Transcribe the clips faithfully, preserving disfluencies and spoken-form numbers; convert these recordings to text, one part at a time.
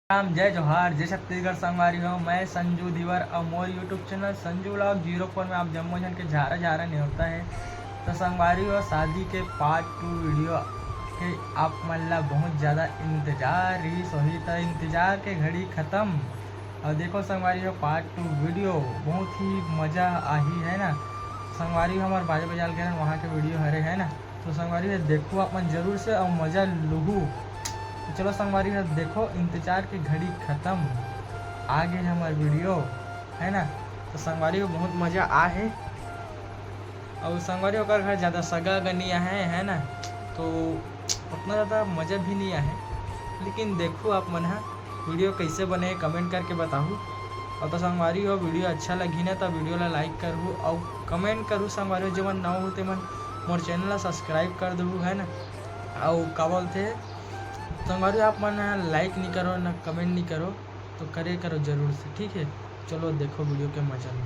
राम, जय जोहार, जय छत्तीसगढ़। संगवारी हो, मैं संजू धीवर और मोर YouTube channel Sanju vlog zero four में आप जम्मो झन के झारा झारा नेवता है। तो संगवारी हो, शादी के पार्ट टू वीडियो के आप मन ला बहुत ज़्यादा इंतजार रहिस होही, तो इंतजार के घड़ी खत्म। और देखो संगवारी हो, पार्ट टू वीडियो बहुत ही मज़ा आही, है ना। संगवारी हो, हमार बाजा बजाल के वहाँ के वीडियो हरे, है ना। तो संगवारी हो, देखो आप मन जरूर से और मज़ा लूहू। तो चलो संगवारी हो, देखो, इंतजार के घड़ी खत्म, आगे हमार वीडियो, है ना। तो संगवारी हो, बहुत मज़ा आ है। और संगवारी, ओकर घर ज़्यादा सगा अगा नहीं आहे, है ना, तो उतना ज़्यादा मज़ा भी नहीं आहे। लेकिन देखो आप मन ह वीडियो कैसे बने, कमेंट करके बताहू। और तो संगवारी हो, वीडियो अच्छा लगी ना तो वीडियो ला लाइक करहू और कमेंट करहू। संगवारी हो, जेमन नवा होते मन मोर चैनल ला सब्सक्राइब कर देहू, है ना। और का बोलते संगवारी, आप मन लाइक नहीं करो ना कमेंट नहीं करो, तो करे करो जरूर से, ठीक है। चलो देखो वीडियो के मज़ा लो।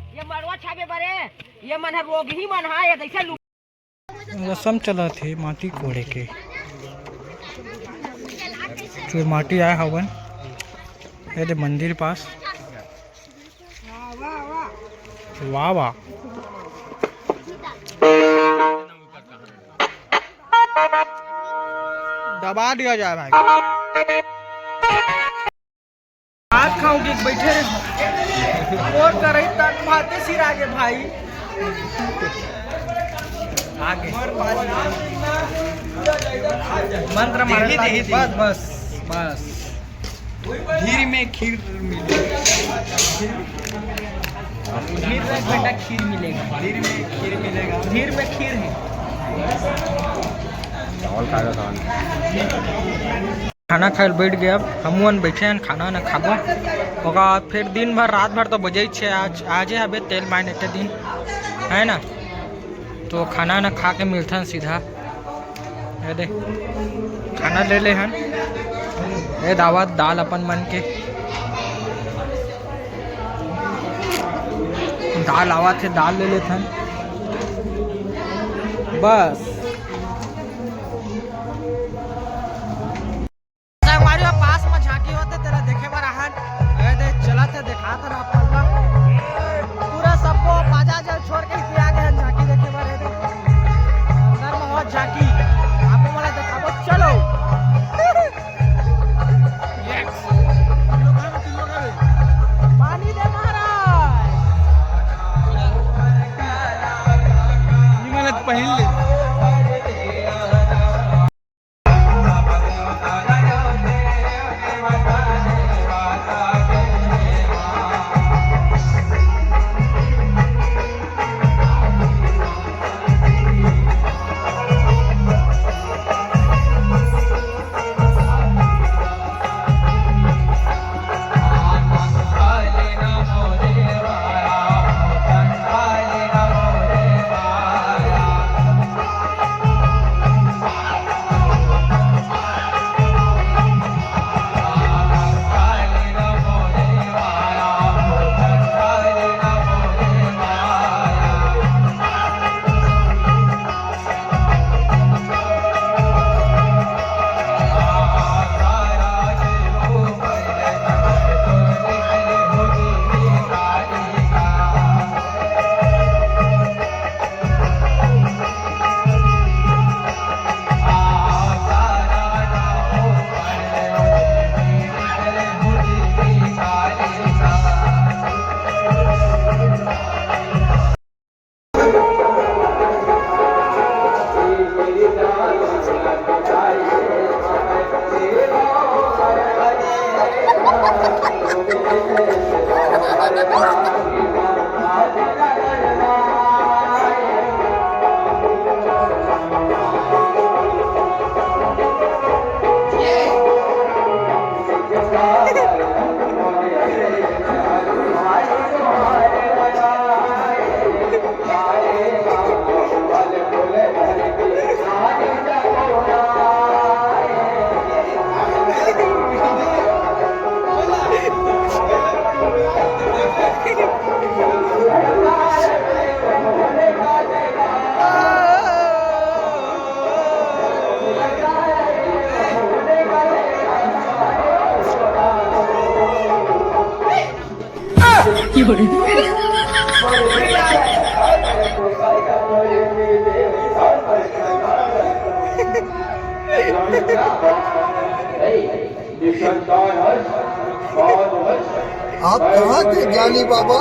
ये मड़वा छाबे बरे, ये मन ह रोगही मन हा, ये जैसे लू- रसम चलत हे माटी कोड़े के। जो माटी आए हवन, ये दे मंदिर पास। वाह, वाह। दबा दिया जाए भाई। भात खाओगे, बैठे रहे। और करई तक भाते सिरा गे भाई। आगे। मंत्र मारे दही, दही, दही। बस, बस, बस। खीर में खीर मिलेगा। खीर में बेटा खीर मिलेगा। खीर में खीर मिलेगा। खीर में खीर है। खाना खाए ल बैठ गए। अब हमू मन बैठे हन, खाना न खाबो। ओकर बाद फिर दिन भर, रात भर तो बजे छे, आज आजे हबे तेल मायने के दिन, है ना? तो खाना न खा के मिलथन सीधा। ये दे, खाना ले ले हन। ये दावत दाल अपन मन के, दाल आवत हे, दाल ले लेथन बस। संगवारी हो, पास में झांकी होते, तेला देखे बर आहन। ए दे, चलत हे, देखात हे ना अपन ला। पूरा सबको बाजा जल छोड़ के इतने आगे हन झांकी देखे बर। ए दे, अंदर में हो झांकी, आपो मोला देखाबो, चलो। Yes। पानी दे महाराज। ये वाला तो पहन ले। आप कहाँ के ज्ञानी बाबा?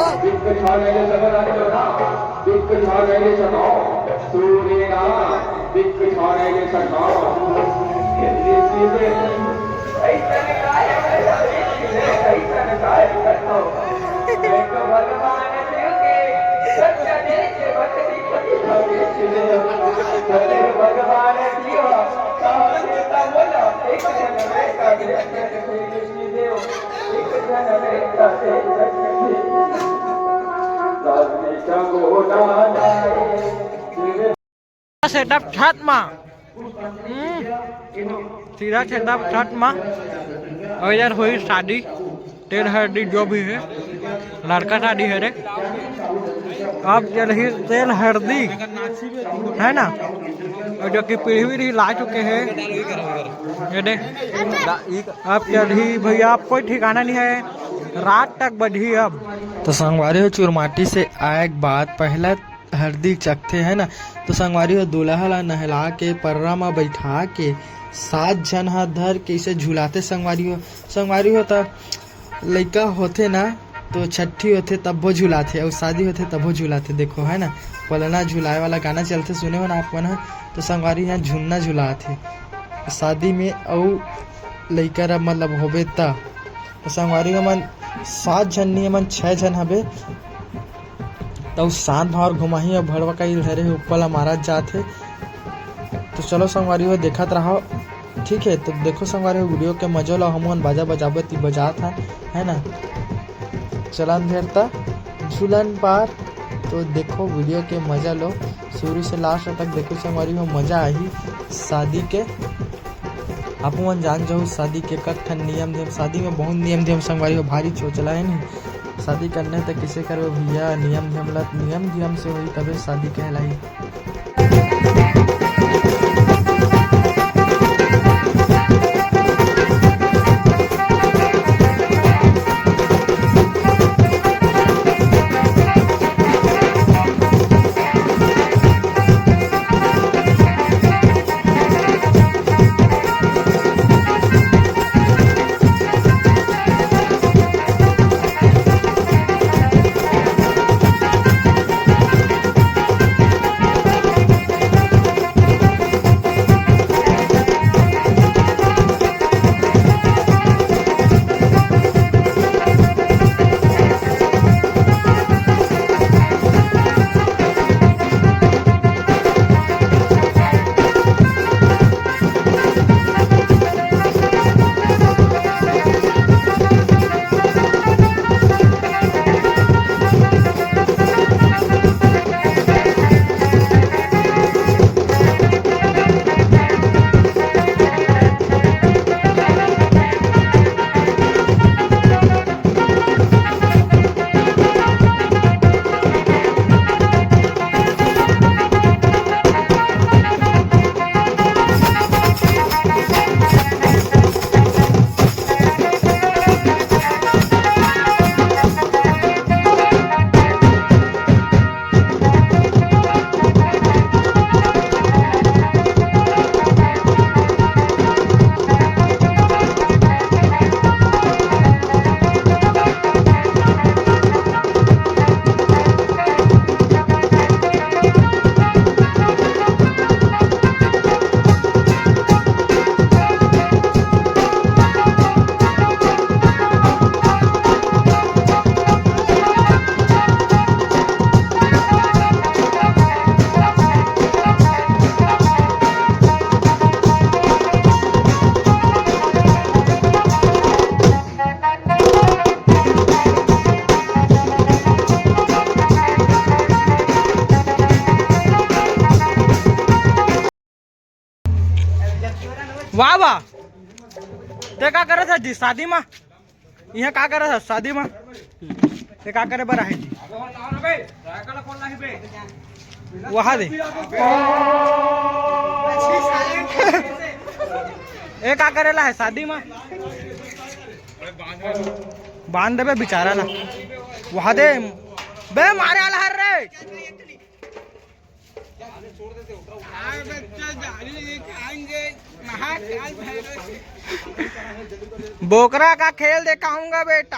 सेटअप छत मा। हम्म, सीधा छत, छत मा। और इधर हुई शादी, तेल हल्दी जो भी है, लड़का शादी है रे। अब चलही तेल हल्दी, है ना? और जो कि पीढ़ी वीढ़ी ला चुके हैं, ये दे। अब चलही भैया, अब कोई ठिकाना नहीं है, रात तक बजही अब। तो संगवारी हो, चुरमाटी से आए के बाद पहला हरदी चखथे, है ना। तो संगवारी हो, दूल्हा ला नहला के पर्रा म बैठा के सात झन हाथ धर के इसे झुलाथे संगवारी हो। संगवारी हो, त लइका होथे ना, तो छट्ठी होथे तब्बो झुलाथे, अउ शादी होथे तब्बो झुलाथे। देखो, है ना, पलना झुलाए वाला गाना चलथे, सुने हो ना आप मन ह। तो संगवारी यहाँ झुलना झुलाथे शादी में, अउ लइका रा मतलब होबे त। तो संगवारी हो, मन सात झन नहीं, मन छह झन हबे। त उ सांत भंवर घुमाही अउ भड़वा कइल धरे हे, ऊपर ला मारत जात हे। तो चलो संगवारी हो, देखत रहो। ठीक है, तो देखो संगवारी हो, वीडियो के मजा लो। हमन बाजा बजाबत ही बजात हन, है ना? चलन धेर त झूलन पार। तो देखो वीडियो के मजा लो, शुरू से लास्ट तक देखो संगवारी हो, मजा आही शादी के। आप मन जान जाओ शादी के कक ठन नियम धियम, शादी में बहुत नियम धियम संगवारी हो, भारी चोचला है नहीं। शादी करने तक किसे करवे भैया, नियम धियम ला, नियम धियम से होई तबे शादी कहलाई। वाह वाह, ते का करत हस जी शादी मा? इहाँ का करत हस शादी मा? ते का करे बर आहे जी? वहा दे। ए का करे ला है शादी मा? बांध देबे बेचारा ला। वहा दे। बे मारे वाला हर रे। बोकरा का खेल दिखाऊंगा बेटा।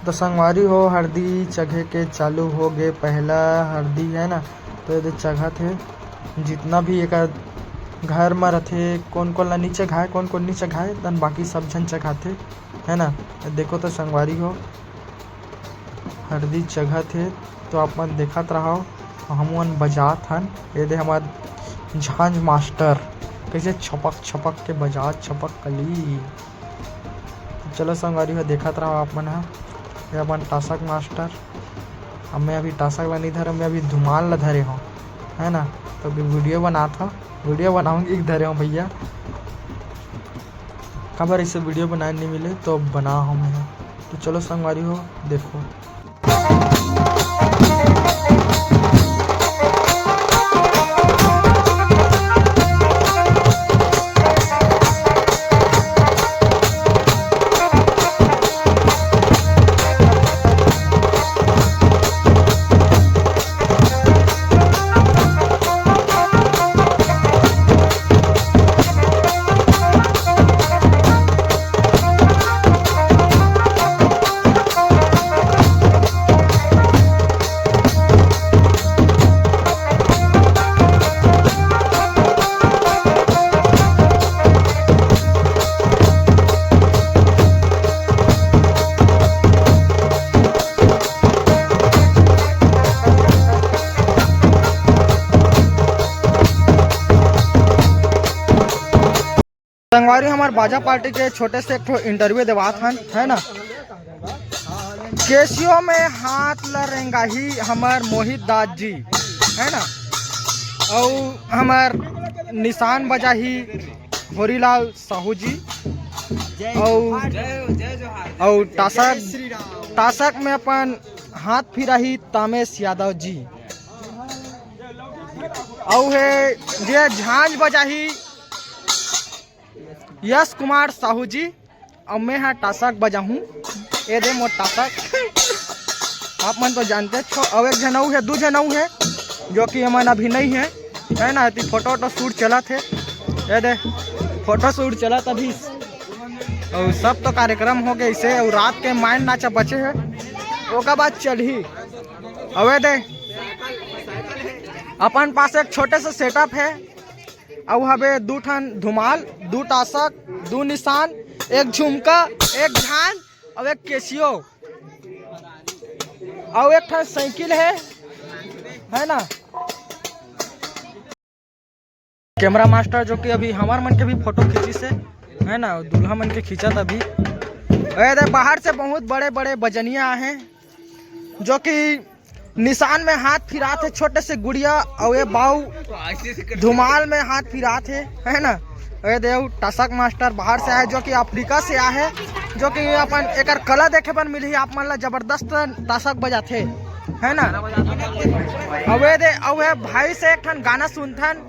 तो संगवारी हो, हरदी चघे के चालू हो गे। पहला हरदी है ना, तो ये दे चघत हे। जितना भी एक घर में रथे, कौन कौन ला नी चघाए, कौन कौन नी चघाए, तन बाकी सब झन चघाथे, है ना। देखो तो संगवारी हो, हरदी चघत हे, तो आप मन देखत रहव। हमन बजात हन, ये दे हमार झांझ मास्टर कैसे छपक छपक के बजात छपक कली। तो चलो संगवारी हो, देखत रहव आप मन ह, ये अपन टासक मास्टर। अब मैं अभी टासक ला नहीं धरे, मैं अभी धुमाल ला धरे हूँ, है ना। तो अभी वीडियो बनात हूँ, वीडियो बनाऊंगी धरे हूँ भैया। काबर ऐसे वीडियो बनाए नहीं मिले तो बना हूँ मैं। तो चलो संगवारी हो, देखो। संगवारी, हमर बाजा पार्टी के छोटे से एक ठो इंटरव्यू देवात हन, है ना। केसियो में हाथ ल रेंगाही हमर मोहित दास जी, है ना। अउ हमर निशान बजाही होरीलाल साहू जी। अउ अउ टासक टासक में अपन हाथ फिराही तामेश यादव जी। अउ हे जे झांझ बजाही यश कुमार साहू जी। अउ मैं हा टासक बजाहूँ। ए दे मोर टासक। आप मन तो जानते छो। अउ एक झन अउ हे, दू झन अउ हे, जो कि हमन अभी नहीं है, है ना। एती फोटो वोटो शूट चलत हे। ए दे फोटो शूट चलत अभी। अउ सब तो कार्यक्रम हो गए इसे। अउ रात के माइन नाचा बचे है, ओकर बाद चलही। अउ ए दे अपन पास एक छोटे से सेटअप है। अउ हवे दू ठन धुमाल, दू टासक, दू निशान, एक झुमका, एक झांझ, अउ एक केसियो, अउ एक ठन साइकिल है, है ना। कैमरा मास्टर जो कि अभी हमर मन के भी फोटो खींचिस हे, है ना, दूल्हा मन के खींचत अभी। ए दे बाहर से बहुत बड़े बड़े बजनिया आहे, जो कि निशान में हाथ फिरात हे, छोटे से गुड़िया, अउ ये बाऊ धुमाल में हाथ फिरात हे, है ना। ए दे अउ टासक मास्टर बाहर से आए, जो कि अफ्रीका से आए हे, जो कि अपन एकर कला देखे बर मिलही आप मन ला। जबरदस्त टासक बजाथे, है ना। अउ ए दे अउ हे भाई से एक ठन गाना सुनथन,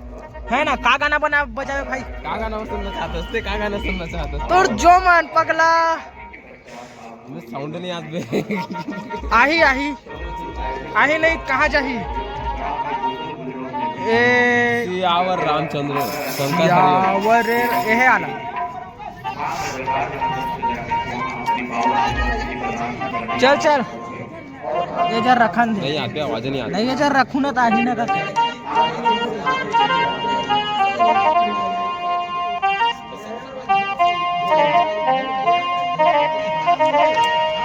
है ना। का गाना बना बजावे भाई? का गाना सुनना चाहत हस? का गाना सुनना चाहत हस? तोर जो मन पगला। साउंड नहीं आत बे। आही, आही, आही नहीं, कहाँ जाही? ए सियावर रामचंद्र शंकर हरिओम। सियावर, एहे आला। चल, चल। ये जर रखन दे। नहीं आते, आवाज नहीं आती। नहीं, ये जर रखू ना तो आही ना का।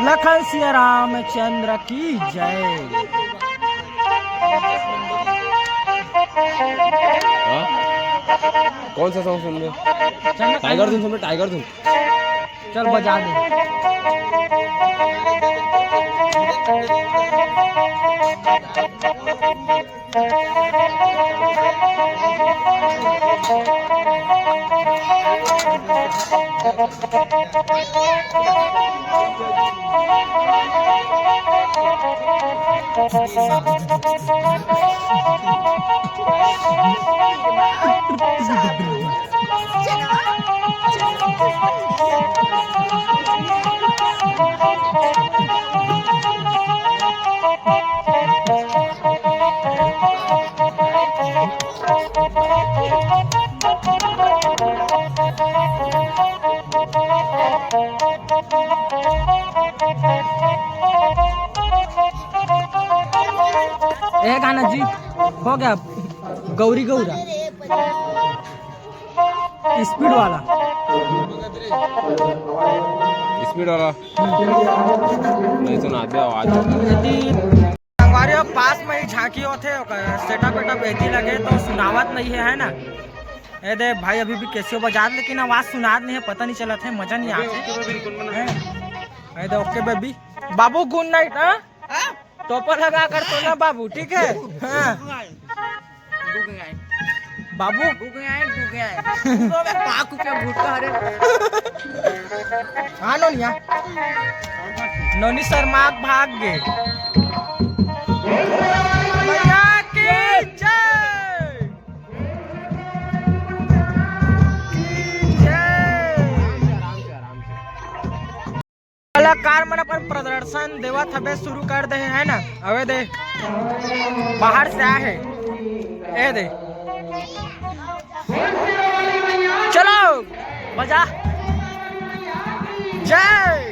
लखन सिया रामचंद्र की जय। हाँ? कौन सा सॉन्ग सुन रहे? चल ना, टाइगर धुन सुन रहे, टाइगर धुन। चल बजा दे। ए गाना जी हो गया, गौरी गौरा। स्पीड वाला। स्पीड वाला। नहीं सुनाते आवाज। यदि संगवारी हो, पास में ही झांकी होथे, ओकर सेटअप वेटअप एती लगे तो सुनावत नहीं है, है ना। ए दे भाई अभी भी केसियो बजात, लेकिन आवाज सुनात नहीं है, पता नहीं चलत है, मजा नहीं आत है। ए दे ओके बेबी, बाबू गुड नाइट। हाँ, टोपा लगा कर सोना बाबू, ठीक है? हाँ। बाबू। हाँ नोनिया। नोनी शर्मा भाग गे। भैया की जय। की जय। कलाकार मन अपन प्रदर्शन देवत हबे, शुरू कर दे हे, है ना? अबे दे, बाहर से आए हे, ए दे, चलो बजा, जय।